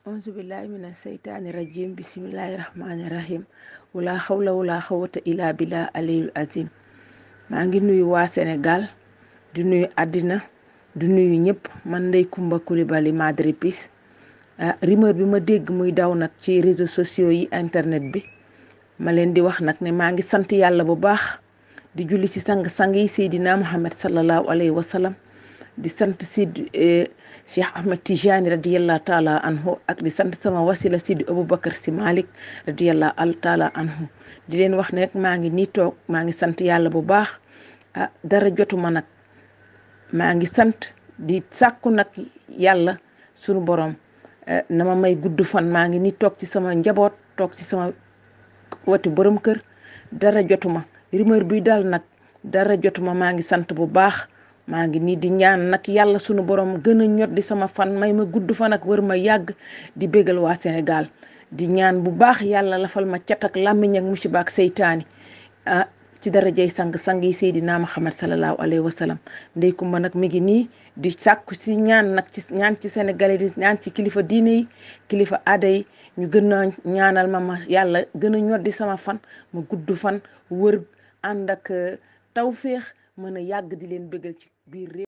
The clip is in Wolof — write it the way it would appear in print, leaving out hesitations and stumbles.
auzu billahi mina seytaani rajim bisimilahi rahmaani rahim wala xawla wala xawata illa billah aliyul azim. maa ngi nuyu waa Sénégal di nuyu àddina di nuyu ñëpp. man Ndeye Comba Coulibaly Madre Peace. rumeur bi ma dégg muy daw nag ci réseaux sociaux yi internet bi ma leen di wax nag ne maa ngi sant yàlla bu baax di julli ci sang yi Seydina Muhammad sallallahu alayhi wa sallam di sant Sidi Cheikh Ahmed Tijani radiyallahu taala anhu ak di sant sama wasila Sidi Aboubacar Si Malick radiyallahu taala anhu di leen wax ne rek maa ngi nii toog maa ngi sant yàlla bu baax. Dara jotuma nag maa ngi sant di sàkku nag yàlla sunu borom na ma may gudd fan. maa ngi ni toog ci sama njaboot toog ci sama wati borom kër dara jotuma rumeur bi dal nag dara jotuma. maa ngi sant bu baax. maa ngi nii di ñaan nag yàlla sunu borom gën a ñot di sama fan may ma gudd fan ak wër ma yàgg di bégal waa Sénégal di ñaan bu baax yàlla lafal ma cat ak làmmiñ ak musiba ak seytaani ci darajay sang yi Seydina Muhammad sallallahu alayhi wa sallam. Ndeye Comba nag mi ngi nii di sàkku si ñaan nag ci Sénégalais di ñaan ci kilifa diine yi kilifa aada yi ñu gën a ñaanal ma yàlla gën a ñoddi sama fan ma gudd fan wër ànd ak tawféex mën a yàgg di leen bëggal ci biir réew